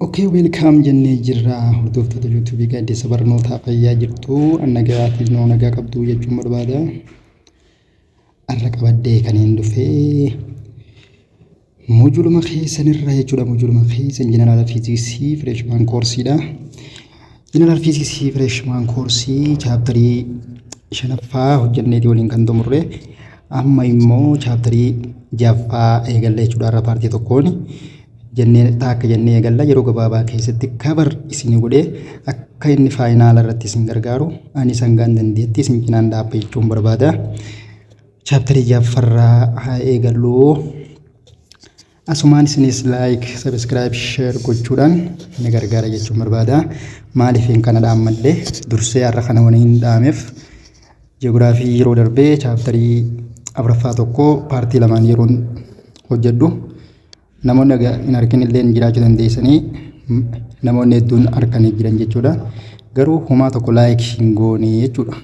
Okay, welcome jennee jirra hordoftoota YouTubeii Gaaddisa Barnootaa. Fayyaa jirtu? Nagaatiin noo nagaa qabdu jechuun barbaada. Har'a qabadhee kan hin dhufee moduluma keessanirra jechuudha. Moduluma keessan General Physics Freshman Courseiidha. General Physics Freshman Course chapterii shanaffaa hojjenneeti waliin kan xumurre, amma immoo chapterii jaffaa eegalle jechuudha. Har'a partii tokkoon jennee taakka jennee eegalla. Yeroo gabaabaa keessatti cover isin godhee akka inni finala irratti isin gargaaru ani sangaan dandeetti isin cinaan dhaabba jechuun barbaada. Chapterii jaffarraa haa eegallu. Asumaan isinis like, subscribe, share gochuudhaan ni gargaara jechuun barbaada. Maaliif hin kana dhaammallee dursee har'a kana wani hin dhaameef, ji'oogiraafii yeroo darbee chapterii afuraffaa tokko partii lamaan yeroon hojjedhu namoonni hin argin illee jiraachuu dandeessanii, namoonni hedduun harkanii jiran jechuudha. Garuu homaa tokko like hin goone jechuudha.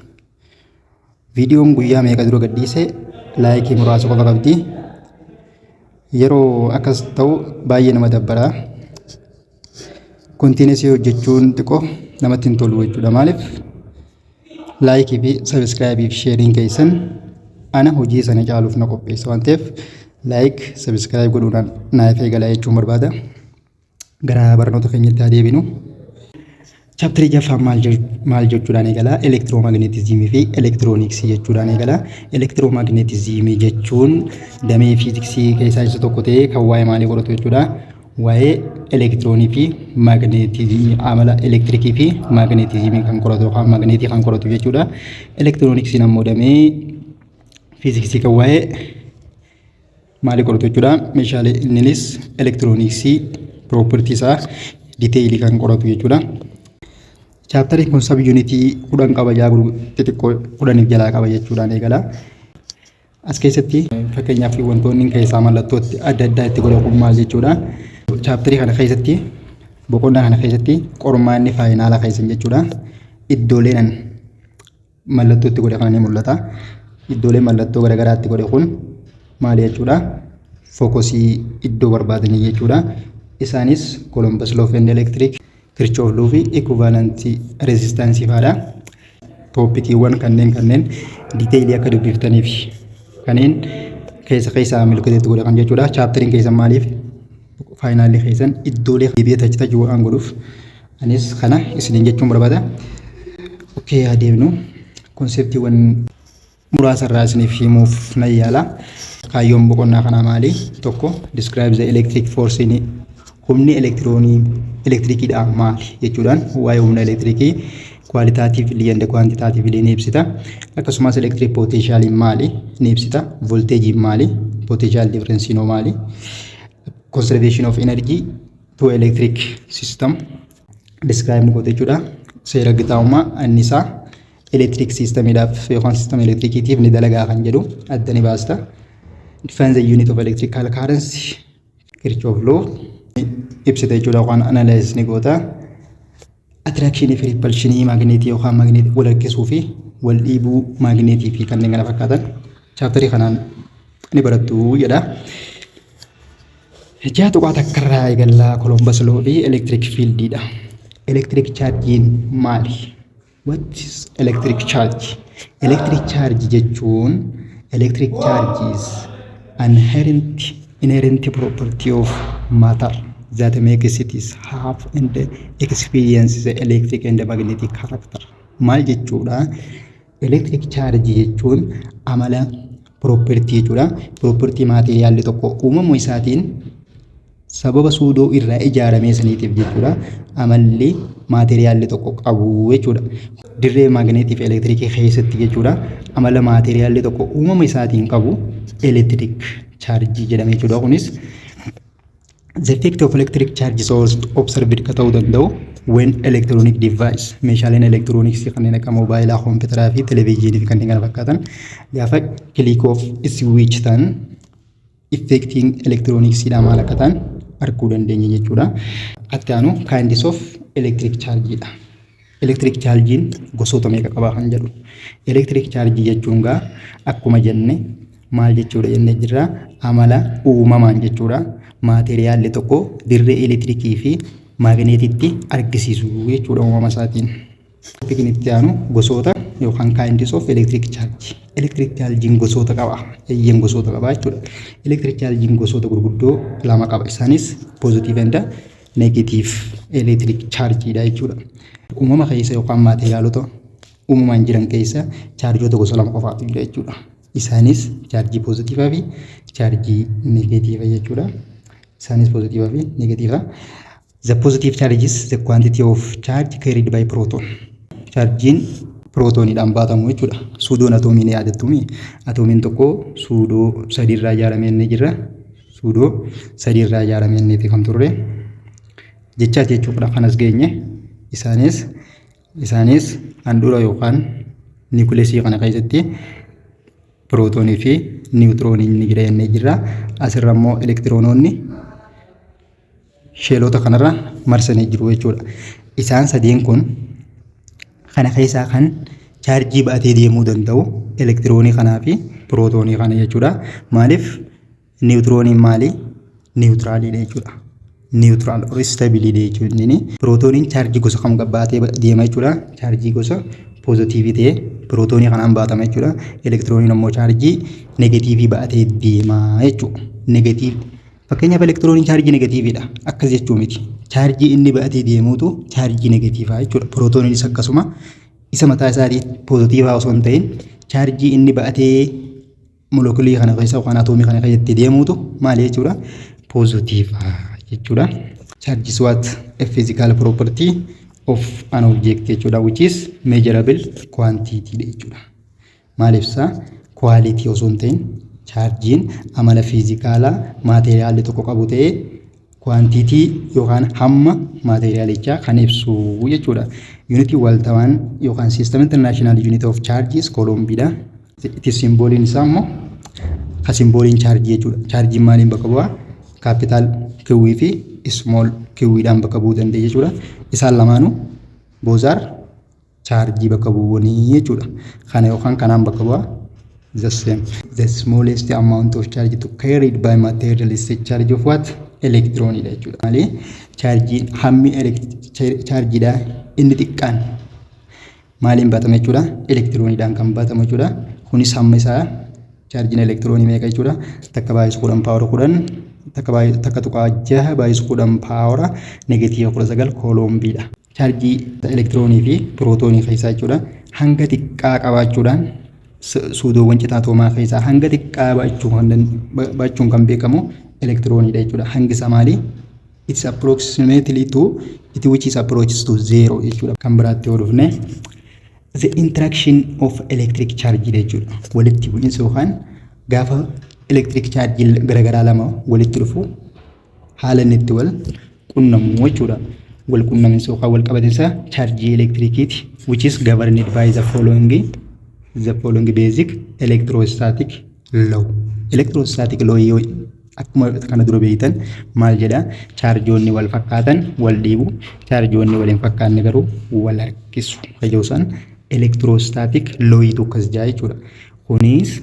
Viidiyoon guyyaa meeqa dura gadhiise likeii muraasa qofa qabdi. Yeroo akkas ta'u baay'ee nama dabbara. Continuously hojjechuun xiqqoo namatti hin tolu jechuudha. Maaliif, likeii fi subscribeii fi shareiin keessan ana hojii sana caaluuf na qopheessa waan ta'eef, like, subscribe godhuudhaan naaf eegalaa jechuun barbaada. Gara barnoota keenyatti haa deebinu. Chapterii jaffaan maal jechuudhaan eegala? Electromagnetismii fi elektirooniksii jechuudhaan eegala. Electromagnetismii jechuun damee fiiziksii keessaa isa tokko ta'ee kan waa'ee maalii qoratu jechuudha? Waa'ee elektiroonii fi magnetismii, amala elektirikii fi magnetismii kan qoratu yookaan magneetii kan qoratu jechuudha. Elektirooniksiin ammoo damee fiiziksii kan waa'ee maalii qoratu jechuudha? Meeshaalee inninis elektirooniksii propertyii isaa detailii kan qoratu jechuudha. Chapteriin kun sub unitii 10 qaba, jaa xixiqqoo 10f jalaa qaba jechuudhaan eegala. As keessatti fakkeenyaaf wantoonni keessaa mallattootti adda addaa itti godhe kun maal jechuudha? Chapterii kana keessatti, boqonnaa kana keessatti, qormaanni finala keessan jechuudha. Iddooleen mallattoo itti godhe kana ni mul'ata. Iddooleen mallattoo garaagaraa itti godhe kun maali jechuudha? Focusii iddoo barbaadanii jechuudha. Isaanis Coulomb's Law and Electric, Kirchhoff Law fi Equivalent Resistance fa'aadha. Topiciiwwan kanneen detailii akka dubbiftaniif kanneen keessa keessaa milkiteetti godhe kan jechuudha. Chapteriin keessan maaliif finalli keessan iddoolee deebi'ee touch touch waan godhuuf anis kana isiniin jechuun barbaada. Okay, adeemnu conceptiiwwan muraasa irraa isiniif himuuf nan yaala. Kaayyoon boqonnaa kanaa maali? Tokko, describe the electric force in, humni elektiroonii elektirikiidhaa maali jechuudhaan waa'ee humna elektirikii qualitatively and quantitatively ni ibsita. Akkasumas electric potentialiin maali ni ibsita. Voltageiin maali? Potential difference maali? Conservation of energy to electric system describe ni goote jechuudha. Seera gitaa'ummaa annisaa electric systemiidhaaf yookaan system elektirikiitiif ni dalagaa kan jedhu adda ni baasta. Define the unit of electrical currency, Kirchhoff law ibsita jechuudha, yookaan analyze ni goota. Attractionii fi repulsionii maagneetii yookaan maagneetii wal harkisuu fi wal dhiibuu maagneetii fi kanneen kana fakkaatan chapterii kanaan ni barattu jedha. 6.1rraa eegallaa. Coulomb's Law fi electric fieldiidha. Electric chargeiin maali? What is electric charge? Electric charge jechuun, electric charge is an inherent property of matter that makes it is have and experience the electric and magnetic character. Maal jechuudha? Electric charge jechuun amala property jechuudha. Property materialli tokko uumamuu isaatiin sababa suudoo irraa ijaaramee saniitiif jechuudha. Amalli materialli tokko qabu jechuudha. Dirree maagneetii fi elektirikii keessatti jechuudha. Amala materialli tokko uumama isaatiin qabu electric charge jedhama jechuudha. Kunis the effect of electric charge is also observed ka ta'uu danda'u when electronic device, meeshaaleen elektirooniksii kanneen akka moobaayilaa, kompiitaraa fi televezyiinii fi kanneen kana fakkaatan gaafa click of switch ta'an effectiin elektirooniksiidhaa maal akka ta'an arguu dandeenya jechuudha. Atti aanu kinds of electric charge dha. Electric chargein gosoota meeqa qaba kan jedhu. Electric charge jechuun gaa akkuma jenne maal jechuudha jennee jirra? Amala uumamaan jechuudha. Materialli tokko dirree elektirikii fi Maagneetitti argisiisu jechuudha uumama isaatiin. Tooppikiin itti aanu gosoota yookaan kinds of electric charge. Electric charge'n gosoota qaba. Eeyyeen, gosoota qaba jechuudha. Electric charge'n gosoota gurguddoo lama qaba. Isaanis positive and negative electric charge dha jechuudha. Uumama keessa yookaan maateriyaalota uumamaan jiran keessa chaarjoota gosa lama qofaatu jira jechuudha. Isaanis chaarjii poozitiivaa fi chaarjii negeetiiva jechuudha. Isaanis poozitiivaa fi negeetiiva. The positive charge is the quantity of charge carried by proton. Chaarjiin pirootooniidhaan baatamu jechuudha. Suudoon atoomii ni yaadattuumi. Atoomiin tokko suudoo sadiirraa ijaaramee inni jira. Suudoo sadiirraa ijaaramee inni kan turre. Jechaati jechuudha kanas geenye. Isaanis handhuura yookaan niikuleesii kana keessatti pirootoonii fi niwutirooniin ni jira jennee jirra. Asirra immoo elektiroonoonni sheelota kanarra marsanii jiru jechuudha. Isaan sadeen kun kana keessaa kan chaarjii baatee deemuu danda'u elektiroonii kanaa fi pirootoonii kana jechuudha. Maaliif? Niwutirooniin maali? Niwutiraaliidha jechuudha. Neutral or stableiidha jechuudha inni. Pirootooniin chaarjii gosa kam baatee deema jechuudha? Chaarjii gosa poozitiivii ta'ee pirootoonii kanaan baatama jechuudha. Elektirooniin ammoo chaarjii negatiivii baatee deema jechuudha. Negatiiv fakkeenyaaf elektirooniin chaarjii negatiiviidha. Akkas jechuu miti. Chaarjii inni baatee deemuutu chaarjii negatiivaa jechuudha. Pirootooniinis akkasuma isa mataa isaatii poozitiivaa osoo hin ta'in, chaarjii inni baatee molookulii kana keessa yookaan atoomii kana keessatti deemuutu maali jechuudha? Poozitiivaa jechuudha. Charge is what? A physical property of an object jechuudha, which is measurable quantity jechuudha. Maal ibsaa? Quality osoo hin ta'in, chaarjiin amala fiizikaalaa maateriyaalli tokko qabu ta'ee quantity yookaan hamma maateriyaalichaa kan ibsu jechuudha. Yuunitii waltawaan yookaan System International Unit of Charges koolombiidha. Itti simbooliin isaa immoo ka simbooliin chaarjii jechuudha. Chaarjiin maaliin bakka bu'aa? Capital Q fi small Qdhaan bakka bu'uu dandeenya jechuudha. Isaan lamaanuu both are chaarjii bakka bu'anii jechuudha. Kana yookaan kanaan bakka bu'aa, the same. The smallest amount of charge to carried by material is the charge of what? Electron dha jechuudha. Maali? Chaarjiin hammi chaarjiidha inni xiqqaan maaliin baatama jechuudha? Elektirooniidhaan kan baatamu jechuudha. Kunis hamma isaa chaarjiin elektiroonii meeqa jechuudha? Takka baay'isu 10 power 10, 1.6 baay'isu 10 power negative 19 kooloombiidha. Chaarjii elektiroonii fi pirootoonii keessaa jechuudha. Hanga xiqqaa qabaachuudhaan suudoowwan citaa atoomaa keessaa hanga xiqqaa baachuun kan beekamu elektirooniidha jechuudha. Hangi isaa maali? It's approximately to it which is approaches to zero jechuudha. Kan biraatti yoo dhufne, the interaction of electric charge jechuudha. Walitti bu'iinsa yookaan gaafa electric charge garaagaraa lama walitti dhufu haala inni itti wal qunnamu jechuudha. Wal qunnaminsa yookaan wal qabatinsa chaarjii elektirikiiti, which is governed by the following basic electrostatic law. Electrostatic law yoo akkuma kana dura beektan maal jedha? Chaarjoonni wal fakkaatan wal dhiibu, chaarjoonni wal hin fakkaanne garuu wal harkisu. Kayyoo san electrostatic lawiitu akkas jaa jechuudha. Kunis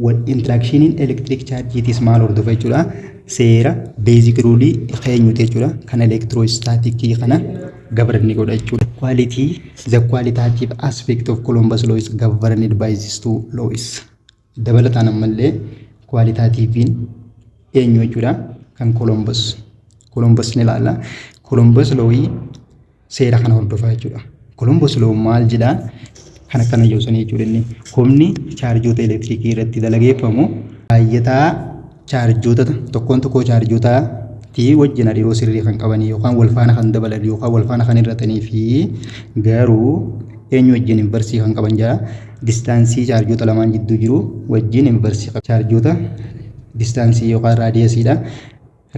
wal interactioniin electric chaarjiitis maal hordofa jechuudha? Seera basic ruleii keenyuti jechuudha. Kan electrostaticii kana govern godha jechuudha. Quality the qualitative aspect of Coulomb's law is governed by these two laws. Dabalataan ammallee qualitativein eenyu jechuudha? Kan Coulomb's. Coulomb's ni ilaalla. Coulomb's lawii seera kana hordofaa jechuudha. Coulomb's law maal jedhaa? Kan akkana jiru sanii jechuudha inni. Humni chaarjoota elektiriikii irratti dalageeffamu baay'ataa chaarjoota tokkoon tokkoo chaarjootaa wajjin hariiroo sirrii kan qabanii yookaan wal faana kan dabalan yookaan wal faana kan hir'atanii fi garuu eenyu wajjin inversii kan qaban jira. Distanceii chaarjoota lamaan jidduu jiru wajjin inversii chaarjoota distanceii yookaan radiusiidha.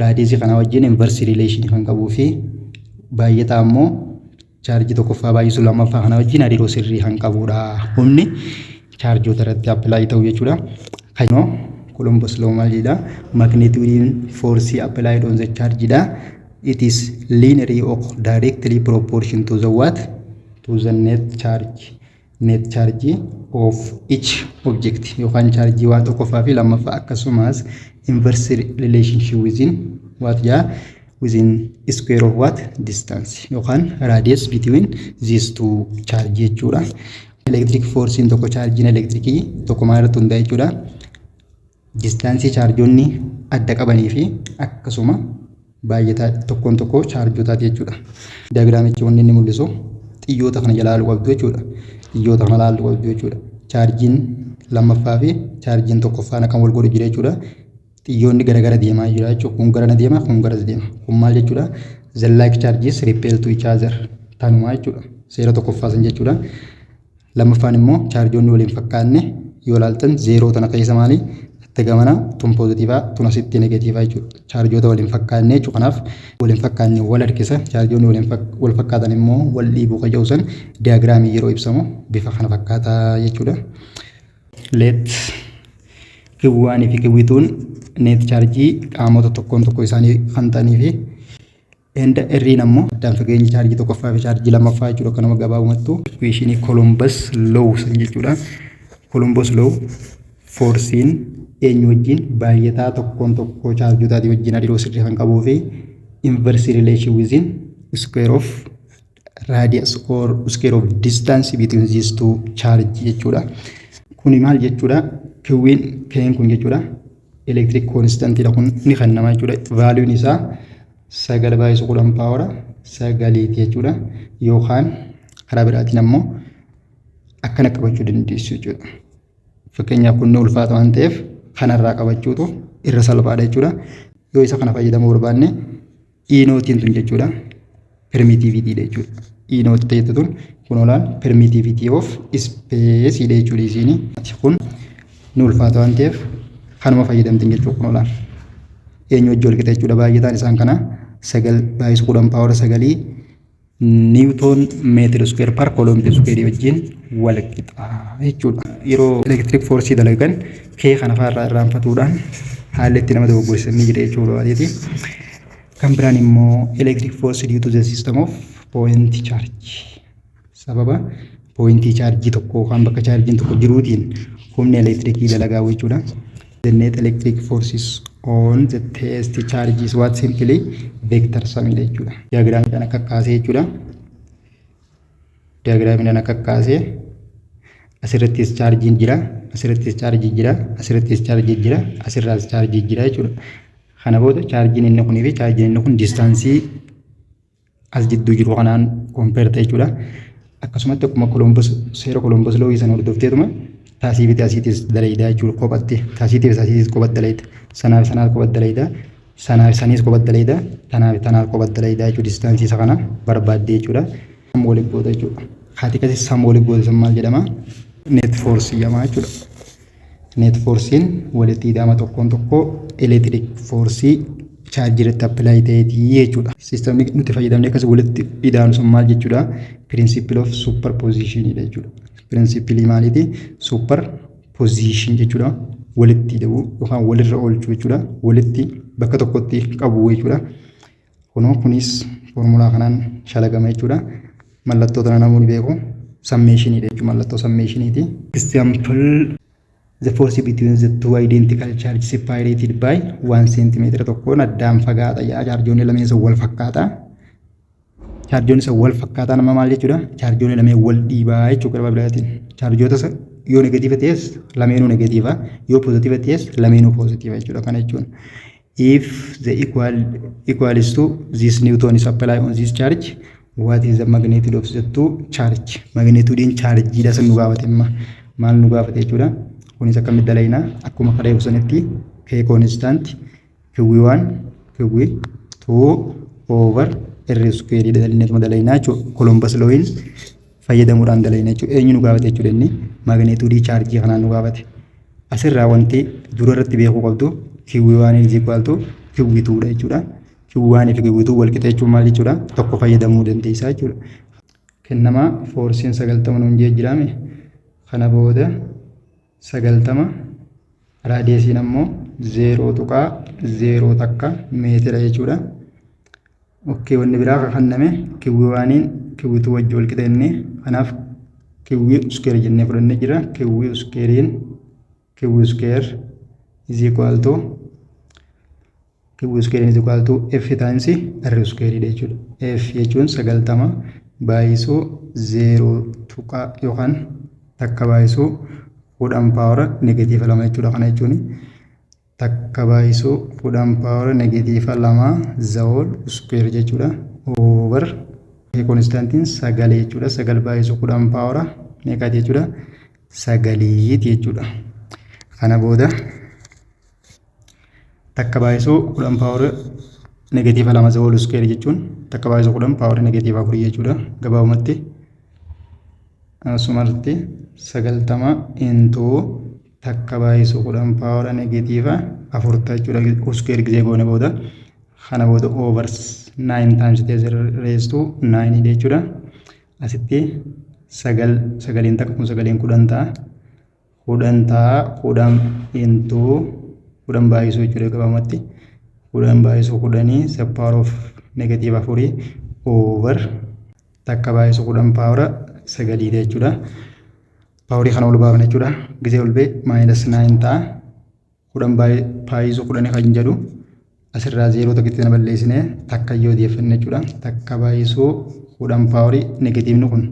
Radiusii kana wajjin inversii relationii kan qabuu fi baay'ataa immoo chaarjii tokkoffaa baay'isuu lammaffaa kana wajjin hariiroo sirrii kan qabudha. Humni chaarjoota irratti apply ta'u jechuudha. Kanoo Coulomb's law maal jedha? Magnitude force applied on the charge dha. It is linearly or directly proportion to the what? To the net charge. Net charge of each object yookaan chaarjii waan tokkoffaa fi lammaffaa, akkasumas inverse relationship within what jaa? Within square of what? Distance yookaan radius between these two charge jechuudha. Electric forcein tokko, chaarjiin elektirikii tokko maal irratti hundaa'e jechuudha? Distance chaarjoonni adda qabanii fi akkasuma baay'ataa tokkoon tokko chaarjotaati jechuudha. Diagramichi wanni inni mul'isu xiyyoota kana jala ilaaluu qabdu jechuudha. Xiyyoota kana ilaaluu qabdu jechuudha. Chaarjiin lammaffaa fi chaarjiin tokkoffaan akkam wal godhu jira jechuudha. Xiyyoonni gara gara deemaa jira jechuudha. Kun garana deema, kun garas deema. Kun maal jechuudha? The like charges repel to each other. Tanumaa jechuudha. Seera tokkoffaa san jechuudha. Lammaffaan immoo chaarjoonni waliin fakkaanne yoo ilaaltan zeeroo tana keessa maali? Itti gamana tun poozitiivaa, tun asitti negeetiivaa jechuudha. Chaarjoota waliin fakkaanne jechuudha. Kanaaf waliin fakkaanne wal harkisa. Chaarjoonni waliin wal fakkaatan immoo wal dhiibuu kan jedhu san diagramii yeroo ibsamu bifa kana fakkaataa jechuudha. Let Q1 fi Q2n net chaarjii qaamota tokkoon tokko isaanii kan ta'anii fi and R'n ammoo addaan fageenyi chaarjii tokkoffaa fi chaarjii lammaffaa jechuudha. Kanuma gabaabumattu equationii Coulomb's law san jechuudha. Coulomb's law forceiin eenyu wajjin? Baay'ataa tokkoon tokkoo chaarjotaatii wajjin hariiroo sirrii kan qabuu fi inverse relation within square of radius or square of distance between these two charge jechuudha. Kuni maal jechuudha? Q'n K'n kun jechuudha. Electric constantidha, kun ni kennama jechuudha. Valueun isaa 9 baay'isu 10 power 9ti jechuudha. Yookaan karaa biraatiin ammoo akkana qabachuu dandeessu jechuudha. Fakkeenyaaf, kun ni ulfaata waan ta'eef kanarraa qabachuutu irra salphaadha jechuudha. Yoo isa kana fayyadamuu barbaanne, E naughtiin tun jechuudha. Permittivitydha jechuudha. E naught ta'etti tun kun olaan permittivity of spaceiidha jechuudha isiini. Kun ni ulfaata waan ta'eef kanuma fayyadamtin jechuudha kun olaan. Eenyu wajji wal qixa jechuudha? Baay'ataan isaan kana 9 baay'isu 10 power 9 newton meter square per coulomb square wajjin wal qixa jechuudha. Yeroo electric force dalagan kee kana fa'aa irraanfatuudhaan haalli itti nama dogoggorsiisan ni jira jechuudha baay'eeti. Kan biraan immoo electric force due to the system of point charge. Sababa pointii chaarjii tokko yookaan bakka chaarjiin tokko jiruutiin humni elektirikii dalagaa jechuudha. The net electric forces on the test charge is what? Simply vector sumidha jechuudha. Diagramiidhaan akka kaasee jechuudha. Diagramiidhaan akka kaasee asirrattis chaarjiin jira, asirrattis chaarjiin jira, asirrattis chaarjiin jira, asirraas chaarjiin jira jechuudha. Kana booda chaarjiin inni kunii fi chaarjiin inni kun distance as jidduu jiru kanaan compare ta'e jechuudha. Akkasumatti akkuma Coulomb's, seera Coulomb's law sana hordofteetuma taasii fi taasiitis dalaydaa jechuudha kophatti. Taasiitii fi taasiitis kophatti dalayda. Sanaa fi sanaas kophatti dalayda. Sanaa fi saniis kophatti dalayda. Tanaa fi tanaas kophatti dalaydaa jechuudha. Distance isa kana barbaaddee jechuudha. Sum waliif goota jechuudha. Haati akkasii sum waliif goota san maal jedhama? Net force jedhama jechuudha. Net forceiin walitti hidhama tokkoon tokko electric force chaarjii irratti apply ta'eetii jechuudha. Systemni nuti fayyadamne akkas walitti hidhaanu sun maal jechuudha? Principle of superpositionidha jechuudha. Principle maaliiti? Superposition jechuudha. Walitti hidhuu yookaan walirra oolchuu jechuudha. Walitti bakka tokkotti qabu jechuudha. Kunoo kunis foormulaa kanaan shalagama jechuudha. Mallattoo tana namoonni beeku. Summationiidha jechuudha. Mallattoo summationiiti. Example: the force between the two identical charges separated by 1 centimeter tokkoon addaan fagaata yaa. Chaarjoonni lameen isa wal fakkaata. Chaarjoonni isa wal fakkaataa nama maal jechuudha? Chaarjoonni lameen wal dhiibaa jechuudha gara biraatiin. Chaarjoota yoo negatiiva ta'es lameenuu negatiiva, yoo poozitiiva ta'es lameenuu poozitiiva jechuudha. Kana jechuun if the equal equal is to this newton is applied on this charge, what is the magnitude of the two charge? Magnitudein chaarjiidha san nu gaafate. Amma maal nu gaafate jechuudha? Kunis akkamitti dalaginaa? Akkuma karaa ibsanitti k constant q1 q2 over r square dalaginee dalaginaa jechuudha. Coulomb's lawin fayyadamuudhaan dalagina jechuudha. Eenyu nu gaafate jechuudha? Inni magnitude chaarjii kanaan nu gaafate. Asirraa wanti dura irratti beekuu qabdu q1 is equal to q2 dha jechuudha. Q1 fi Q2 wal qixa jechuun maal jechuudha? Tokko fayyadamuu dandeessaa jechuudha. Kennamaa forceiin 90 nuun jee jiraame. Kana booda 90, radiusiin ammoo 0.01 meetira jechuudha. Okay, wanni biraa kan kenname Q1iin Q2 wajji wal qixa jennee, kanaaf Q square jennee fudhannee jira. Q squarein Q square is equal to Q square is equal to F times R square jechuudha. F jechuun 90 baay'isuu zeeroo tuqaa yookaan takka baay'isuu 10 power -2 jechuudha. Kana jechuun takka baay'isuu 10 power -2 the whole square jechuudha. Over constantiin sagalee jechuudha. Sagal baay'isuu 10 power meeqaati jechuudha? Sagaliiti jechuudha. Kana booda takka baay'isuu 10 power -2 the whole square jechuun takka baay'isuu 10 power -4 jechuudha. Gabaabumatti asumarratti 90 into takka baay'isuu 10 power -4 ta'a jechuudha. Square gisee goone booda, kana booda over 9 times 10 raised to 9 jechuudha. Asitti sagal sagaliin takka kun sagaleen 10 ta'a. 10 ta'a, 10 into 10 baay'isuu jechuudha gabaabumatti. 10 baay'isuu 10 the power of -4 over takka baay'isuu 10 power sagalii jechuudha. Powerii kana ol baafna jechuudha. Gisee ol ba'e minus 9 ta'a. 10 baay'isuu 10 kan jedhu asirraa zeeroo tokkotti na balleessinee takka yoo deeffanne jechuudha. Takka baay'isuu 10 powerii negativeni kun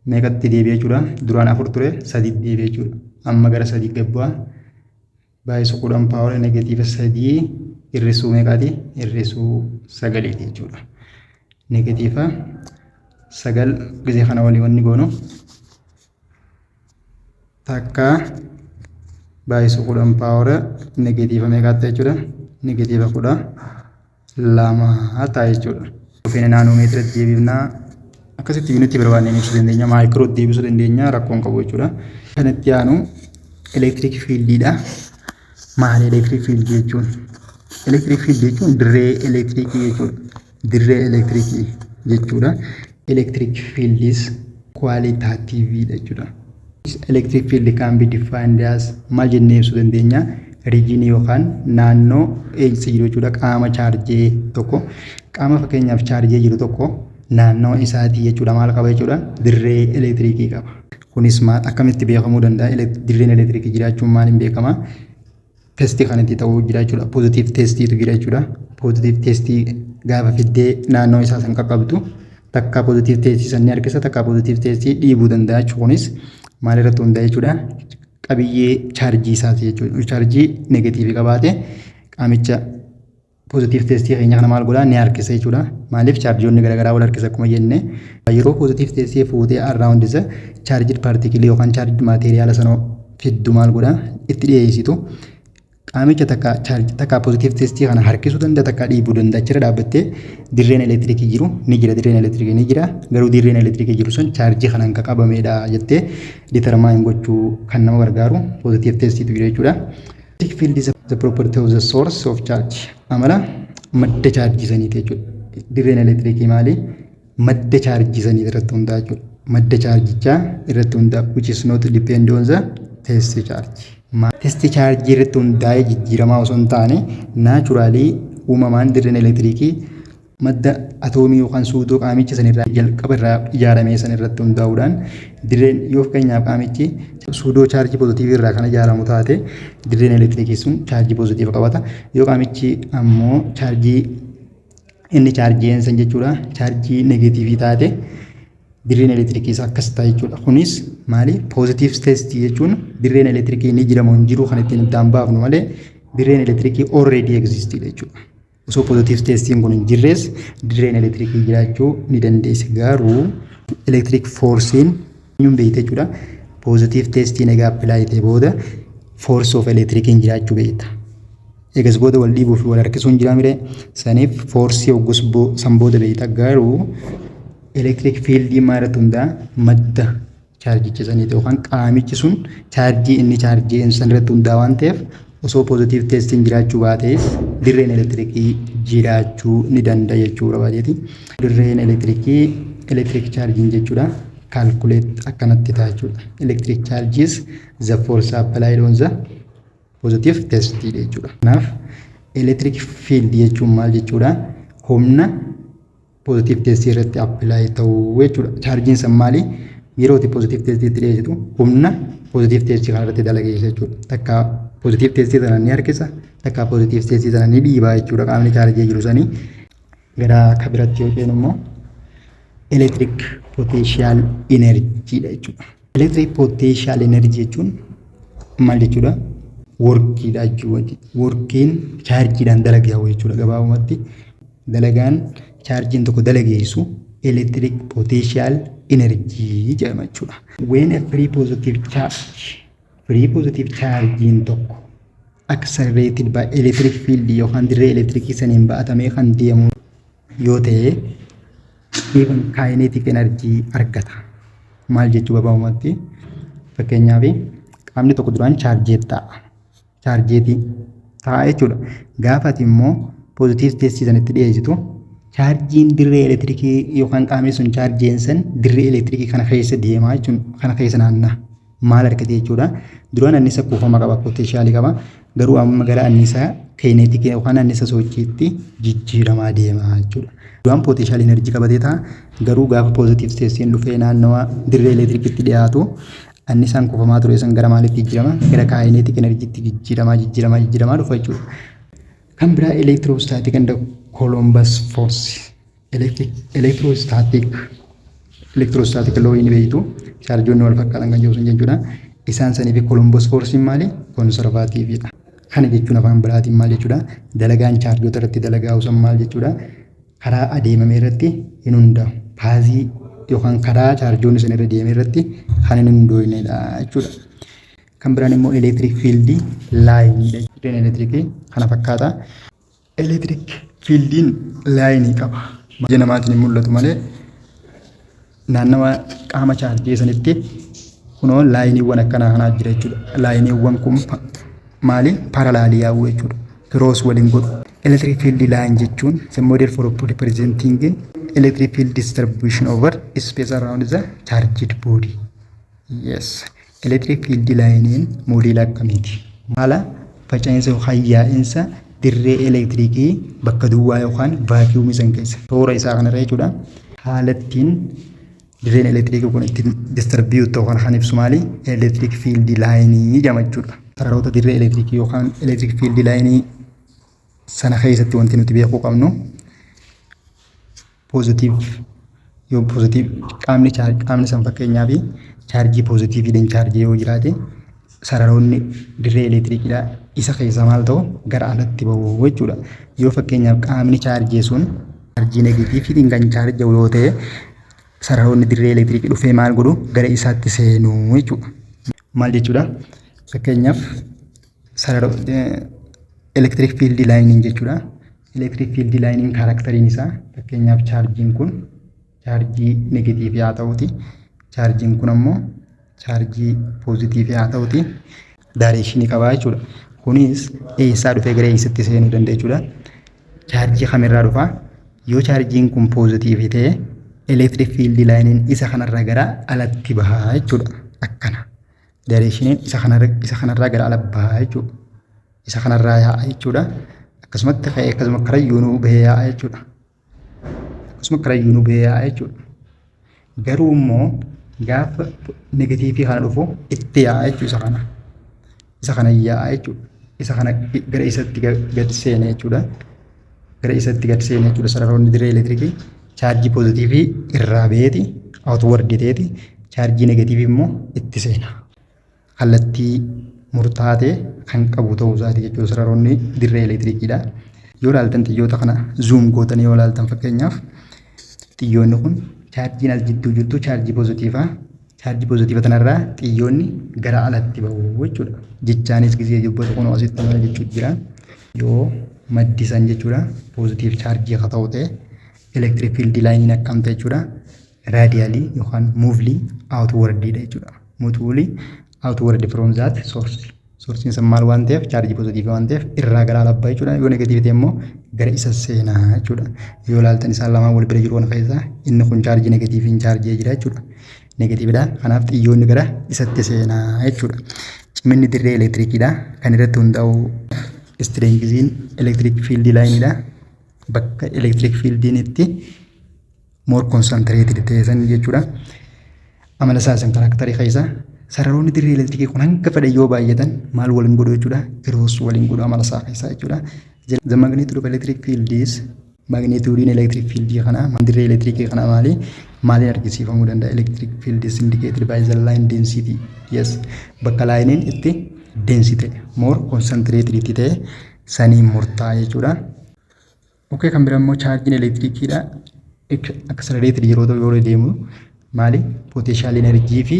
meeqatti deebi'e jechuudha? Duraan afur ture, sadiitti deebi'e jechuudha. Amma gara sadii gad bu'a. Baay'isuu 10 power -3 hir'isuu meeqaati? Hir'isuu sagaliiti jechuudha. -9 gisee kana walii wanni goonu takka baay'isuu 10 power negative meeqaatti jechuudha? -12 ta'a jechuudha. Dhufeena naanoomeetiratti deebifnaa, akkasitti unitii barbaanneen ibsuu dandeenya, microotti deebisuu dandeenya, rakkoon qabu jechuudha. Kan itti aanu electric fieldiidha. Maali electric fieldii jechuun? Electric fieldii jechuun dirree elektiriikii jechuudha. Dirree elektiriikii jechuudha. Electric field is qualitativedha jechuudha. Electric field can be defined as maal jennee ibsuu dandeenya? Regionii yookaan naannoo eessa jiru jechuudha. Qaama chaarjee tokko, qaama fakkeenyaaf chaarjee jiru tokko naannoo isaatii jechuudha, maal qaba jechuudha? Dirree elektiriikii qaba. Kunis maal, akkamitti beekamuu danda'a? Dirreen elektiriikii jiraachuun maaliin beekama? Testii kan itti ta'uu jira jechuudha. Positive testiitu jira jechuudha. Positive testii gaafa fiddee naannoo isaa san qaqqabdu, takka positive testii san ni harkisa, takka positive testii dhiibuu danda'a jechuudha. Kunis maal irratti hundaa'e jechuudha? Qabiyyee chaarjii isaati jechuudha. Chaarjii negativeii qabaate qaamicha positive testii keenya kana maal godhaa? Ni harkisa jechuudha. Maaliif? Chaarjiyoonni garaagaraa wal harkisa akkuma jenne. Yeroo positive testii fuutee around isa charged particleii yookaan charged materiala sana fiddu, maal godhaa? Itti dhiyeessitu. Qaamicha takka takka positive testii kana harkisuu danda'a, takka dhiibuu danda'a. Achirra dhaabbattee dirreen elektiriikii jiru ni jira, dirreen elektiriikii ni jira, garuu dirreen elektiriikii jiru sun chaarjii kanaan kan qabamedha jettee determine gochuu kan nama gargaaru positive testiitu jira jechuudha. Electric field is the property of the source of charge. Amala madda chaarjii saniiti jechuudha. Dirreen elektiriikii maali? Madda chaarjii sanii irratti hundaa'a jechuudha. Madda chaarjichaa irratti hundaa'a, which is not depend on the test charge. Test chaarjii irratti hundaa'ee jijjiiramaa osoo hin taane, naturally uumamaan dirreen elektiriikii madda atoomii yookaan suutoo qaamicha sanirraa jalqaba irraa ijaaramee san irratti hundaa'uudhaan dirreen, yoo fakkeenyaaf qaamichi pseudo chaarjii positiveii irraa kan ijaaramu taate, dirreen elektiriikii sun chaarjii positive qabata. Yoo qaamichi ammoo chaarjii inni chaarjii san jechuudha chaarjii negativeii taate, dirreen elektiriikii isaa akkas ta'a jechuudha. Kunis maali? Positive testii jechuun dirreen elektiriikii ni jira moo hin jiru kan ittiin addaan baafnu malee, dirreen elektiriikii already exist jechuudha. Osoo positive testiin kun hin jirres dirreen elektiriikii jiraachuu ni dandeessi. Garuu electric forceiin eenyuun beekte jechuudha? Positive testiin egaa apply ta'e booda force of electriciin jiraachuu beekta. Egas booda wal dhiibuu fi wal harkisuun jira mire, saniif forceii hoggus san booda beekta. Garuu electric fieldii maal irratti hundaa'a? Madda chaarjicha saniiti yookaan qaamichi sun chaarjii inni chaarjii san irratti hundaa'a waan ta'eef, osoo positive testiin jiraachuu baatees dirreen elektiriikii jiraachuu ni danda'a jechuu barbaadeeti. Dirreen elektiriikii, electric chargeiin jechuudha. Calculate akkanatti ta'a jechuudha. Electric charge is the force applied on the positive test jechuudha. Kanaaf electric field jechuun maal jechuudha? Humna positive test irratti apply ta'uu jechuudha. Chaarjiin san maali? Yeroo itti positive test itti dhiyeessitu humna positive test kana irratti dalageessa jechuudha. Takka positive test sana ni harkisa, Takka positive testii sana ni dhiibaa jechuudha qaamni chaarjii jiru sanii. Gara akka biratti yoo ceenu immoo electric potential energy dha jechuudha. Electric potential energy jechuun maal jechuudha? Workiidha jechuudha. Workiin chaarjiidhaan dalagamu jechuudha gabaabumatti. Dalagaan chaarjiin tokko dalageessu electric potential energy jedhama jechuudha. When a free positive charge, free positive chargein tokko accelerated by electric field yookaan dirree elektirikii saniin ba'atamee kan deemu yoo ta'e, even kinetic energy argata. Maal jechuu? Gabaabumatti, fakkeenyaaf, qaamni tokko duraan chaarjeet ta'a. Chaarjeetii ta'a jechuudha. Gaafa ati immoo positive testii sanitti dhiyeessitu, chaarjiin dirree elektirikii yookaan qaamni sun chaarjeen san dirree elektirikii kana keessa deemaa jechuun kana keessa naanna'a. Maal argate jechuudha? Duraan annisa kuufama qaba, potentialii qaba. Garuu amma gara annisaa kineticii yookaan annisa sochiitti jijjiiramaa deema jechuudha. Duraan potential energy qabatee ta'a. Garuu gaafa positive testiin dhufee naannawa dirree elektirikiitti dhiyaatu, annisaan kuufamaa ture san gara maalitti jijjiirama? Gara kinetic energytti jijjiiramaa, jijjiiramaa, jijjiiramaa dhufa jechuudha. Kan biraa electrostatic and Coulomb's force. Electrostatic law ni beektu, chaarjoonni wal fakkaatan kan jiru sun jechuudha. Isaan sanii fi Coulomb's forceiin maali? Conservativeidha. Kana jechuun afaan biraatiin maal jechuudha? Dalagaan chaarjoota irratti dalagaa san maal jechuudha? Karaa adeemame irratti hin hundaa'u. Pathii yookaan karaa chaarjoonni sun irra deeme irratti kan hin hundoofnedha jechuudha. Kan biraan immoo electric field lineiidha. Dirreen elektirikii kana fakkaata. Electric fieldiin lineii qaba. Ija namaatiin hin mul'atu malee naannawa qaama chaarjii sanitti kunoo lineiiwwan akkanaa kanaa jira jechuudha. Lineiiwwan kun maali? Parallelii yaa'u jechuudha. Cross waliin godhu. Electric field line jechuun the model for representing electric field distribution over space around the charged body. Yes. Electric field lineiin moodela akkamiiti? Haala faca'insa yookaan yaa'insa dirree elektirikii bakka duwwaa yookaan vacuumii san keessa toora isaa kanarra jechuudha. Haala ittiin dirreen elektirikii kun ittiin distribute ta'u kan ibsu maali? Electric field lineii jedhama jechuudha. Sararoota dirree elektirikii yookaan electric field lineii sana keessatti wanti nuti beekuu qabnu, positive yoo positive qaamni qaamni san, fakkeenyaaf, chaarjii positiveiidhaan chaarjii yoo jiraate, sararoonni dirree elektirikiidhaa isa keessa maal ta'u? Gara alatti bahu jechuudha. Yoo fakkeenyaaf qaamni chaarjii sun chaarjii negativeiitiin kan chaarja'u yoo ta'e, sararoonni dirree elektirikii dhufee maal godhu? Gara isaatti seenuu jechuudha. Maal jechuudha? Fakkeenyaaf, sarara electric field lineiin jechuudha. Electric field lineiin characteriin isaa, fakkeenyaaf, chaarjiin kun chaarjii negativeii haa ta'uti. Chaarjiin kun ammoo chaarjii positiveii haa ta'uti. Directionii qabaa jechuudha. Kunis eessaa dhufee gara eessatti seenuu danda'a jechuudha? Chaarjii kamirraa dhufaa? Yoo chaarjiin kun positiveii ta'e, electric field lineiin isa kanarraa gara alatti bahaa jechuudha. Akkana. Directioniin isa kanarraa gara ala bahaa jechuudha. Isa kanarraa yaa'a jechuudha. Akkasumatti ka'ee akkasuma karayyuunuu bahee yaa'a jechuudha. Akkasuma karayyuunuu bahee yaa'a jechuudha. Garuu immoo gaafa negativeii kana dhufu itti yaa'a jechuudha isa kana. Isa kana yaa'a jechuudha. Isa kana gara isatti gad seene jechuudha. Gara isatti gad seene jechuudha. Sararoonni dirree elektirikii chaarjii positiveii irraa baheeti, outward ta'eeti, chaarjii negativeii immoo itti seena. Kallattii murtaa'aa ta'e kan qabu ta'uu isaati jechuudha sararoonni dirree elektirikiidha. Yoo ilaaltan, xiyyoota kana zoom gootanii yoo ilaaltan, fakkeenyaaf, xiyyoonni kun chaarjiin as jidduu jirtu chaarjii positiveaa. Chaarjii positivea tanarraa xiyyoonni gara alatti bahu jechuudha. Jechaanis gisee dubbatu kun asitti maal jechuudha jira? Yoo maddisan jechuudha, positive chaarjii akka ta'u ta'e, electric field lineiin akkam ta'e jechuudha? Radially yookaan movely outwardiidha jechuudha. Movely outward from that source. Sourceiin sun maal waan ta'eef? Chaarjii positiveii waan ta'eef irraa gara alaa baha jechuudha. Yoo negativeii ta'e immoo gara isa seenaa jechuudha. Yoo ilaaltan, isaan lamaan wal bira jiru kana keessaa inni kun chaarjii negativeiin chaarjii jira jechuudha. Negativeiidha. Kanaaf xiyyoonni gara isatti seenaa jechuudha. Ciminni dirree elektirikiidha. Kan irratti hundaa'u strengthiin electric field lineiidha. Bakka electric fieldiin itti more concentrated ta'e san jechuudha. Amala isaa san characterii keessa Sararoonni dirree elektirikii kun hanga fedhan yoo baay'atan maal waliin godhu jechuudha? Cross waliin godhu amala isaa keessaa jechuudha. The magnitude of electric field is, magnitude electric field kana, dirree elektirikii kana maali maaliin argisiifamuu danda'a? Electric field is indicated by the line density. Yes, bakka lineiin itti density ta'e, more concentrated itti ta'e saniin murtaa'a jechuudha. Okay, kan biraa immoo chaarjiin elektirikiidha. Accelerated yeroo ta'u, yeroo deemu maali? Potential energy fi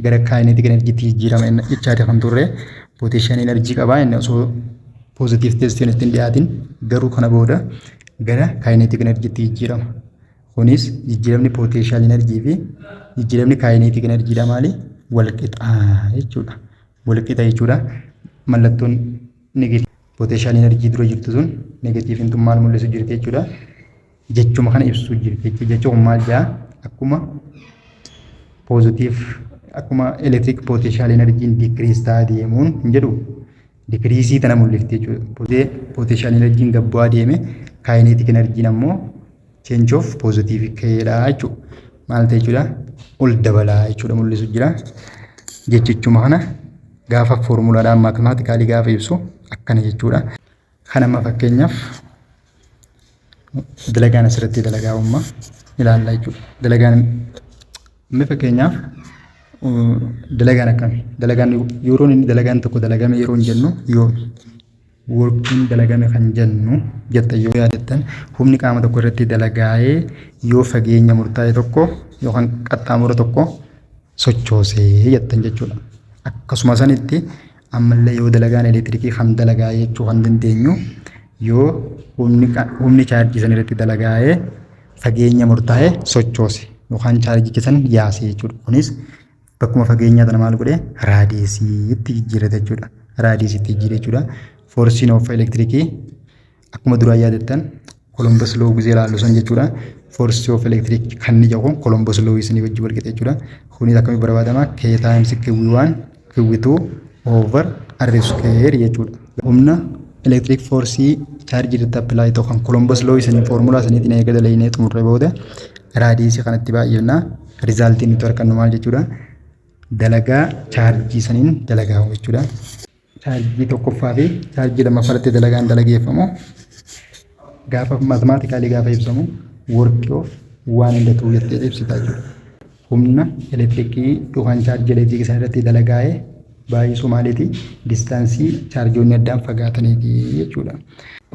gara kinetic energytti jijjiirama jechaati kan turre. Potential energy qabaa inni osoo positive testiin ittiin dhiyaatin, garuu kana booda gara kinetic energytti jijjiirama. Kunis jijjiiramni potential energy fi jijjiiramni kinetic energydha maali? Wal qixa jechuudha. Wal qixa jechuudha. Mallattoon negative potential energy dura jirtu sun negativeiin tun maal mul'isu jirti jechuudha? Jechuma kana ibsu jirti jechuudha. Jecha kun maal jedhaa? Akkuma positive, akkuma electric potential energyn decrease ta'aa deemuun hin jedhu, decrease tana mul'ifti jechuudha. Potential energyn gad bu'aa deeme, kinetic energyn ammoo change of positive ka'eedha jechuudha. Maal ta'e jechuudha? Ol dabalaa jechuudha mul'isu jira. Jechichuma kana gaafa foormulaadhaan mathematically gaafa ibsu akkana jechuudha. Kan amma fakkeenyaaf dalagaan asirratti dalagaa uumma ilaalla jechuudha. Dalagaan inni fakkeenyaaf dalagaan akkami? Dalagaan yeroo inni dalagaan tokko dalagame yeroo hin jennu yoomi? Workiin dalagame kan jennu jetta yoo yaadattan, humni qaama tokko irratti dalagaa'ee yoo fageenya murtaa'e tokko yookaan qaxxaamura tokko sochoosee jettan jechuudha. Akkasuma sanitti ammallee yoo dalagaan elektirikii kan dalagaa'ee jechuu kan dandeenyu yoo humni chaarjii san irratti dalagaa'ee fageenya murtaa'e sochoose yookaan chaarjicha san yaase jechuudha. Kunis bakkuma fageenyaa tana maal godhee? Radiusiitti jijjiirate jechuudha. Radiusiitti jijjiire jechuudha. Forceiin of elektirikii akkuma duraan yaadattan Coulomb's law gizee ilaallu san jechuudha. Force of electric kan inni jedhu Coulomb's law isinii wajjin wal qixa jechuudha. Kunis akkamitti barbaadama? K times Q1 Q2 over R square jechuudha. Humna electric force chaarjii irratti apply ta'u kan Coulomb's law isinii foormulaa isiniitiin eega dalaginee xumurre booda radius kanatti baay'ifna. Resultiin nuti argannu maal jechuudha? Dalagaa chaarjii saniin dalagaa jechuudha. Chaarjii tokkoffaa fi chaarjii lammaffaa irratti dalagaan dalageeffamu gaafa mathematically gaafa ibsamu work of one and two jettee ibsita jechuudha. Humna elektirikii yookaan chaarjii elektirikii sana irratti dalagaa'ee baay'isuu maaliiti? Distance chaarjoonni addaan fagaataniiti jechuudha.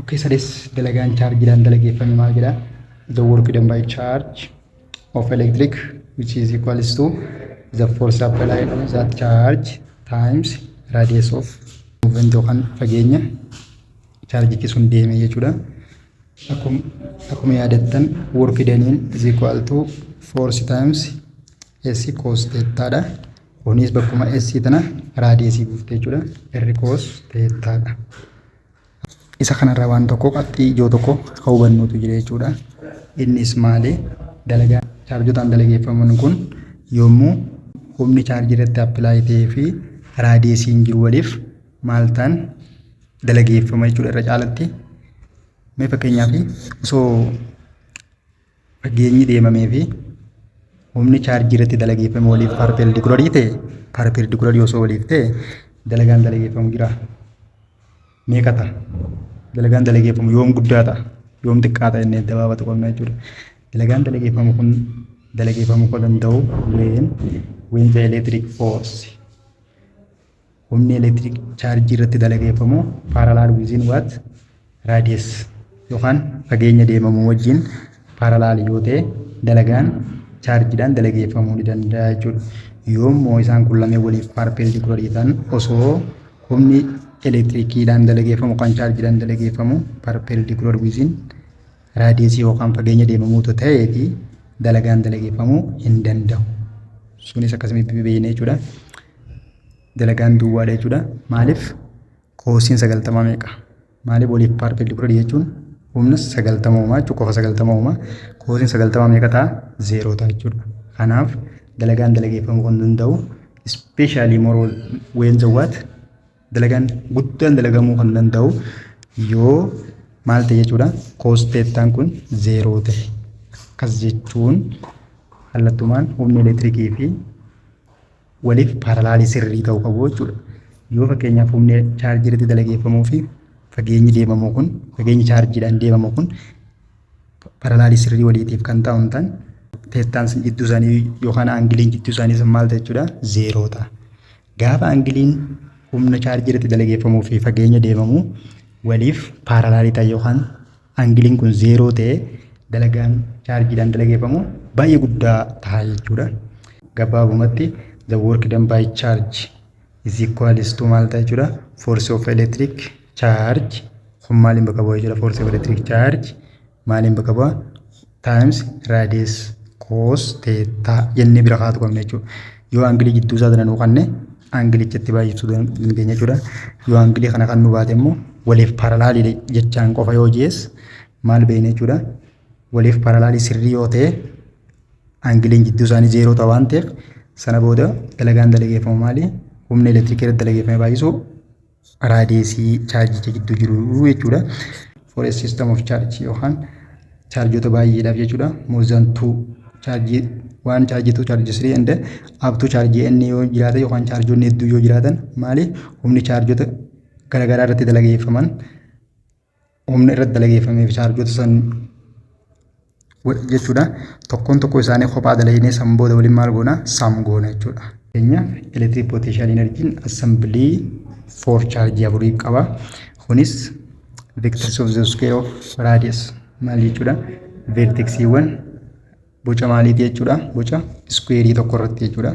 Okay, sades dalagaan chaarjiidhaan dalageeffame maal jedhaa? The work done by charge of electric, which is equals to the force applied on that charge times radius of movement yookaan fageenya chaarjichi sun deeme jechuudha. Akkuma yaadattan work done is equal to force times S cos theta dha. Kunis bakkuma S tana radius buufte jechuudha. R cos theta dha. Isa kanarraa waan tokko, qabxii ijoo tokko kan hubannuutu jira jechuudha. Innis maali? Dalagaa chaarjotaan dalageeffaman kun yommuu humni chaarjii irratti apply ta'ee fi radiusiin jiru waliif maal ta'an dalageeffama jechuudha irra caalatti. Mee fakkeenyaaf osoo fageenyi deemamee fi humni chaarjii irratti dalageeffame waliif perpendicular ta'e, perpendicular osoo waliif ta'e, dalagaan dalageeffamu jira. Meeqa ta'a? Dalagaan dalageeffamu yoom guddaa ta'a? Yoom xiqqaa ta'a jennee gabaabatu qabna jechuudha. Dalagaan dalageeffamu kun dalageeffamuu kan danda'u when the electric force, humni electric chaarjii irratti dalageeffamu, parallel within what? Radius yookaan fageenya deemamu wajjin parallel yoo ta'e, dalagaan chaarjiidhaan dalageeffamuu ni danda'a jechuudha. Yoommoo isaan kun lameen waliif perpendicular ta'an, osoo humni elektirikiidhaan dalageeffamu kan chaarjiidhaan dalageeffamu perpendicular within radius yookaan fageenya deemamuutu ta'eeti, dalagaan dalageeffamuu hin danda'u. Sunis akkasutti beekna jechuudha. Dalagaan duwwaadha jechuudha. Maaliif? Cosiin 90 meeqa? Maaliif waliif perpendicular jechuun humna 90 uumaa jechuudha, qofa 90 uumaa. Cosiin 90 meeqa ta'a? Zeeroo ta'a jechuudha. Kanaaf dalagaan dalageeffamuu kan danda'u, especially more when the what, dalagaan guddaan dalagamuu kan danda'u yoo maal ta'e jechuudha? Cos thetaan kun zeeroo ta'e. Akkas jechuun kallattumaan humni elektirikii fi Waliif parallelii sirrii ta'uu qabu jechuudha. Yoo fakkeenyaaf humni chaarjii irratti dalageeffamuu fi fageenyi deemamu kun, fageenyi chaarjiidhaan deemamu kun parallelii sirrii waliitiif kan ta'u hin taane, thetaan jidduu isaanii yookaan angleiin jidduu isaanii sun maal ta'a jechuudha? Zeeroo ta'a. Gaafa angleiin humna chaarjii irratti dalageeffamuu fi fageenya deemamu waliif parallelii ta'e yookaan angleiin kun zeeroo ta'e, dalagaan chaarjiidhaan dalageeffamu baay'ee guddaa ta'a jechuudha. Gabaabumatti, the work done by charge is equals to maal ta'a jechuudha? Force of electric charge kun maaliin bakka bu'a jechuudha? Force of electric charge maaliin bakka bu'a? Times radius cos theta jennee bira kaatu qabna jechuudha. Yoo angleii jidduu isaa sana nuu kanne, angleichatti baay'isuu dandeenya jechuudha. Yoo angleii kana kan nu baate immoo, waliif parallelii jechaan qofa yoo jees maal beekna jechuudha? Waliif parallelii sirrii yoo ta'e, angleiin jidduu isaanii zeeroo ta'a waan ta'eef, sana booda dalagaan dalageeffamu maali? Humna elektiriikii irratti dalageeffame baay'isuu radiusii chaarjicha gidduu jiru jechuudha. For a system of charge yookaan chaarjota baay'eedhaaf jechuudha. More than two charge, one charge, two charge, three and up to charge n yoo jiraatan yookaan chaarjonni hedduu yoo jiraatan, maali? Humni chaarjota garaagaraa irratti dalageeffaman, humna irratti dalageeffamee fi chaarjota san jechuudha. Tokkoon tokko isaanii kophaa dalaginee san booda waliin maal goona? Sum goona jechuudha. Fakkeenyaaf, electric potential energyn assembly four chaarjii afurii qaba. Kunis vertex of the square of radius maal jechuudha? Vertexiiwwan boca maaliiti jechuudha? Boca squareii tokko irratti jechuudha.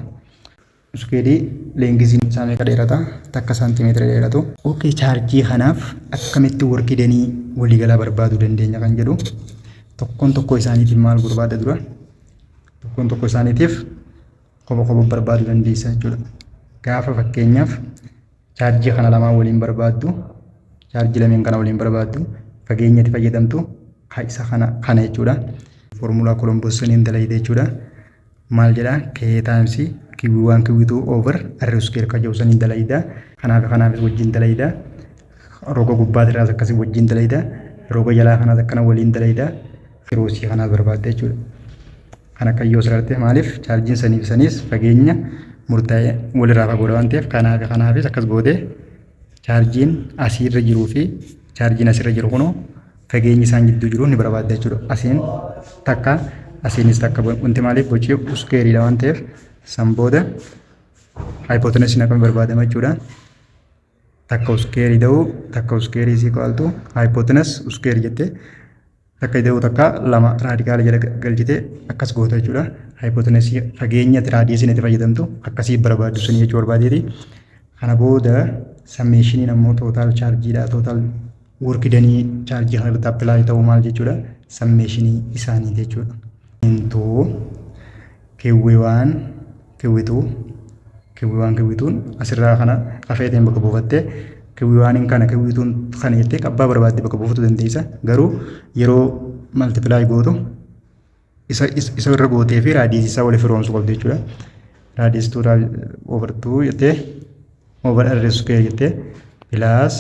Squareii lengthiin isaa meeqa dheerata? 1 saantimeetira dheeratu. Okay, chaarjii kanaaf akkamitti work doneii waliigalaa barbaaduu dandeenya kan jedhu, tokkoon tokko isaaniitiif maal barbaada dura? Tokkoon tokko isaaniitiif kopha kopha barbaaduu dandeessa jechuudha. Gaafa fakkeenyaaf chaarjii kana lamaan waliin barbaaddu, chaarjii lameen kana waliin barbaaddu, fageenya itti fayyadamtu isa kana kana jechuudha. Foormulaa Coulombos saniin dalagite jechuudha. Maal jedhaa? K times Q1 Q2 over R square kan jedhu saniin dalagida. Kanaaf kanaafis wajjin dalagida. Roga gubbaatirraas akkasii wajjin dalagida. Roga jalaa kanaas akkana waliin dalagida. Crossii kanaas barbaadda jechuudha. Kan akka yoo sararte, maaliif chaarjiin saniif saniis fageenya murtaa'e walirraa fagoodha waan ta'eef, kanaaf kanaafis akkas gootee chaarjiin asiirra jiruu fi chaarjiin asirra jiru kunoo fageenyi isaan gidduu jiru ni barbaadda jechuudha. Asiin takka, asiinis takka. Wanti maaliif boci squareiidha waan ta'eef, san booda hypotenuseiin akkam barbaadama jechuudha? Takka squareii ta'uu, takka squareii is equal to hypotenuse square jettee, takka ta'uu, takka lama radicala jala galchitee akkas goota jechuudha. Hypotenuseii fageenya radiusiin itti fayyadamtu akkasii barbaaddu sanii jechuu barbaadeeti. Kana booda summationiin ammoo total chaarjiidha. Total work doneii chaarjii kana irratti apply ta'uu maal jechuudha? Summationii isaanii jechuudha. Into Q1 Q2, Q1 Q2n asirraa kana kafeeteen bakka buufattee, Q1 kana Q2n kana jettee abbaa barbaadde bakka buufachuu dandeessa. Garuu yeroo multiply gootu isa isa irra gootee fi radiusii isaa waliif firoomsuu qabdu jechuudha. Radius 2 over 2 jettee over r square jettee plus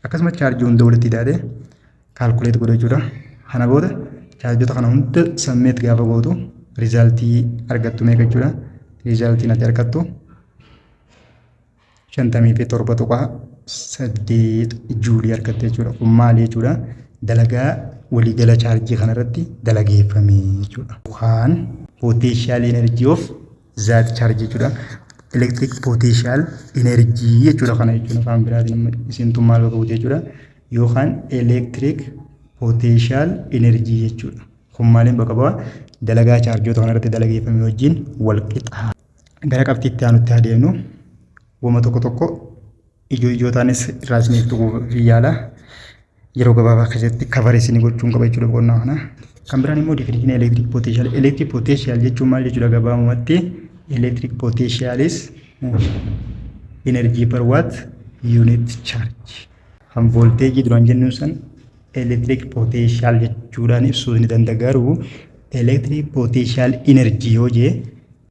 akkasuma chaarjii hunda walitti hidhaatee calculate godhu jechuudha. Kana booda chaarjota kana hunda summate gaafa gootu resultii argattu meeqa jechuudha? Resultiin ati argattu 57.8 juulii argatte jechuudha. Kun maali jechuudha? Dalagaa waliigala chaarjii kanarratti dalageeffame jechuudha. Yookaan potential energy of that charge jechuudha. Electric potential energy jechuudha kana jechuudha. Afaan biraatiin isin tun maal bakka buute jechuudha? Yookaan electric potential energy jechuudha. Kun maaliin bakka bu'a? Dalagaa chaarjoota kanarratti dalageeffame wajjin wal qixa. Gara qabxiitti aanutti adeemnu, wama tokko tokko ijoo ijoo taanis irraa isiniif tuquuf yaala. Yeroo gabaabaa keessatti cover isinii gochuun qaba jechuudha boqonnaa kana. Kan biraan immoo definition electric potential. Electric potential jechuun maal jechuudha gabaabumatti? Electric potential is energy per what? Unit charge. Kan voltageii duraan jennuun san electric potential jechuudhaan ibsuu ni danda'a, garuu electric potential energy yoo jee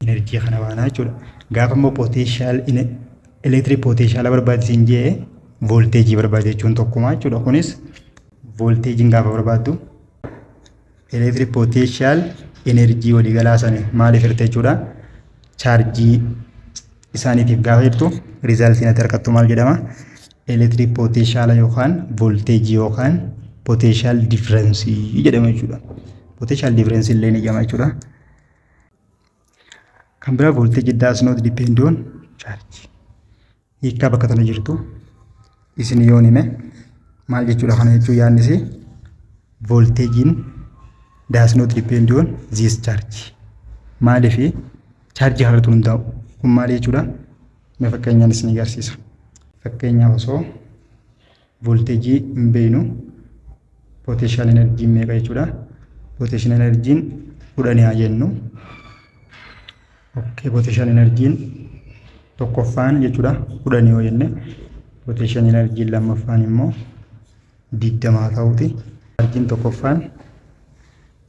energy kana baanaa jechuudha. Gaafa immoo potential electric potential barbaachisiin jee, voltageii barbaade jechuun tokkuma jechuudha. Kunis voltageiin gaafa barbaaddu electric potential energy waliigalaa sana maaliif hirte jechuudha? Chaarjii Isaaniitiif gaafa jirtu resultiin ati argattu maal jedhama? Electric potential yookaan voltage yookaan potential difference jedhama jechuudha. Potential difference illee ni jedhama jechuudha. Kan biraa, voltage does not depend on charge. Hiikkaa bakka tana jirtu isin yoon hime maal jechuudha? Kana jechuun yaadni voltageiin does not depend on this charge. Maaliif chaarjii kanarratti hundaa'u? Kun maal jechuudha? Mee fakkeenyaan isin agarsiisa. Fakkeenyaaf, osoo voltageii hin beeknu potential energyn meeqa jechuudha? Potential energyn 10 haa jennu. Okay, potential energyn tokkoffaan jechuudha 10 yoo jenne, potential energyn lammaffaan immoo 20 haa ta'uuti. Chaarjiin tokkoffaan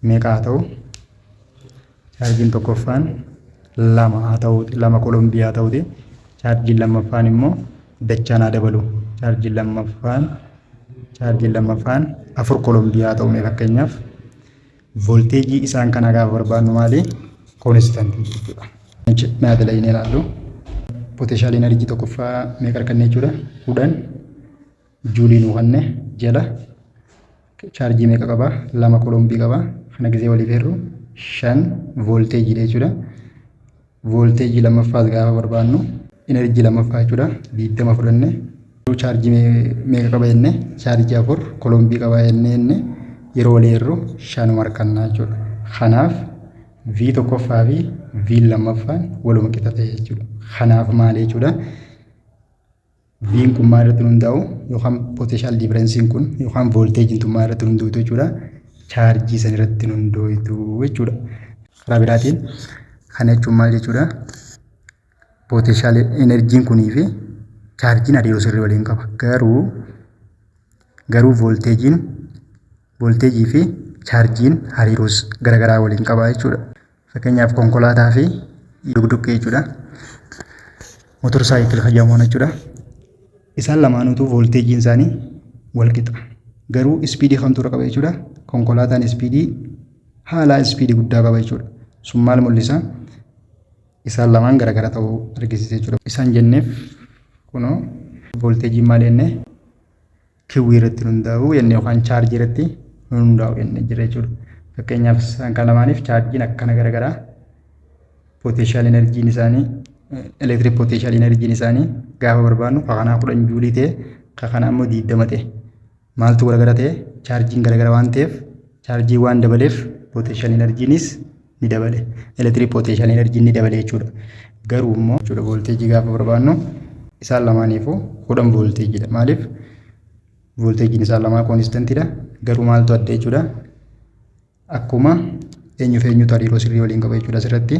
meeqa haa ta'u? Chaarjiin tokkoffaan 2 haa ta'uuti, 2 coulombii haa ta'uuti. Chaarjiin lammaffaan immoo dachaan haa dabalu. Chaarjiin lammaffaan 4 coulombii haa ta'u. Mee fakkeenyaaf voltageii isaan kana gaafa barbaadnu maali? Constantii jechuudha. Mee haa ilaallu. Potential energy tokkoffaa meeqa arganne jechuudha? 10 juulii nuu kenne. Jala chaarjii meeqa qaba? 2 coulombii qaba. Kana gisee waliif hirru 5 voltageiidha jechuudha. Voltageii lammaffaas gaafa barbaadnu, energy lammaffaa jechuudha, 20 fudhanne, chaarjii meeqa qaba jenne? Chaarjii 4 coulombii qaba jenne. Yeroo walii hirru shanuma argannaa jechuudha. Kanaaf V tokkoffaa fi V lammaffaan waluma qixa ta'e jechuudha. Kanaaf maal jechuudha? V'n kun maal irratti hundaa'u yookaan potential differenceiin kun yookaan voltageiin tun maal irratti hundaa'u jechuudha? Chaarjii san irratti hundaa'u jechuudha. Karaa biraatiin kana jechuun maal jechuudha? Potential energyn kunii fi chaarjiin hariiroo sirrii waliin qaba. Garuu voltageiin, voltageii fi chaarjiin hariiroo garaagaraa waliin qaba jechuudha. Fakkeenyaaf, konkolaataa fi dugduqqee jechuudha. Motor cycle fayyadamuun jechuudha. Isaan lamaanuutu voltageiin isaanii wal qixa. Garuu speedii kamtu irra qaba jechuudha? Konkolaataan speedii haalaa speedii guddaa qaba jechuudha. Sun maal mul'isa? Isaan lamaan garagara ta'uu argisiisa jechuudha. Isaan jenneef kunoo voltageiin maal jennee? Q irratti hundaa'u jennee yookaan chaarjii irratti hundaa'u jennee jira jechuudha. Fakkeenyaaf, isaan kan lamaaniif chaarjiin akkana garagaraa, potential energyn isaanii, electric potential energyn isaanii gaafa barbaadnu kanaa 10 juulii ta'e, kanaa immoo 20 ta'e. Maaltu garagara ta'e? Chaarjiin garagara waan ta'eef, chaarjii waan dabaleef potential energynis ni dabale. Electric potential energyn ni dabale jechuudha. Garuu immoo jechuudha voltageii gaafa barbaadnu isaan lamaaniifuu 10 voltageiidha. Maaliif? Voltageiin isaan lamaa constantiidha. Garuu maaltu adda jechuudha? Akkuma eenyuuf eenyutu hariiroo sirrii waliin qaba jechuudha asirratti?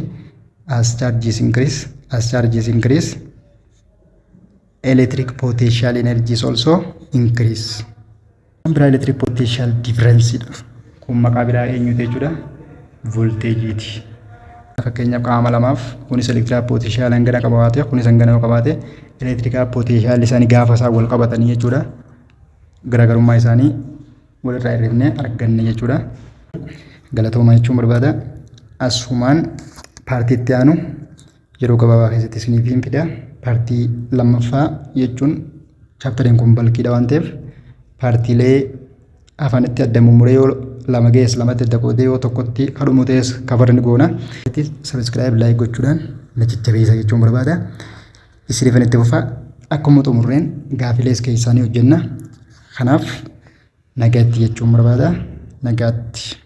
As charges increase, electric potential energy is also increase. Kan biraa electric potential difference dha. Kun maqaa biraa eenyuti jechuudha? Voltageiiti. Fakkeenyaaf, qaama lamaaf kunis electric potential hangana qabaate, kunis hangana qabaate, electric potential isaanii gaafa isaan wal qabatanii jechuudha. Garaagarummaa isaanii walirraa hir'ifnee arganne jechuudha. Galatoomaa jechuun barbaada. Asumaan partii itti aanu yeroo gabaabaa keessatti isiniif hin fida. Partii lammaffaa jechuun chapteriin kun bulkiidha waan ta'eef, partiilee afanitti adda mummuree yoo lama geesse, lamatti adda qoodee, yoo tokkotti kadhumu ta'es cover ni goona. Subscribe, like gochuudhaan na jajjabeessa jechuun barbaada. Isiniif itti fufaa, akkuma xumurreen gaafilees keessaa ni hojjenna. Kanaaf nagaatti jechuun barbaada. Nagaatti.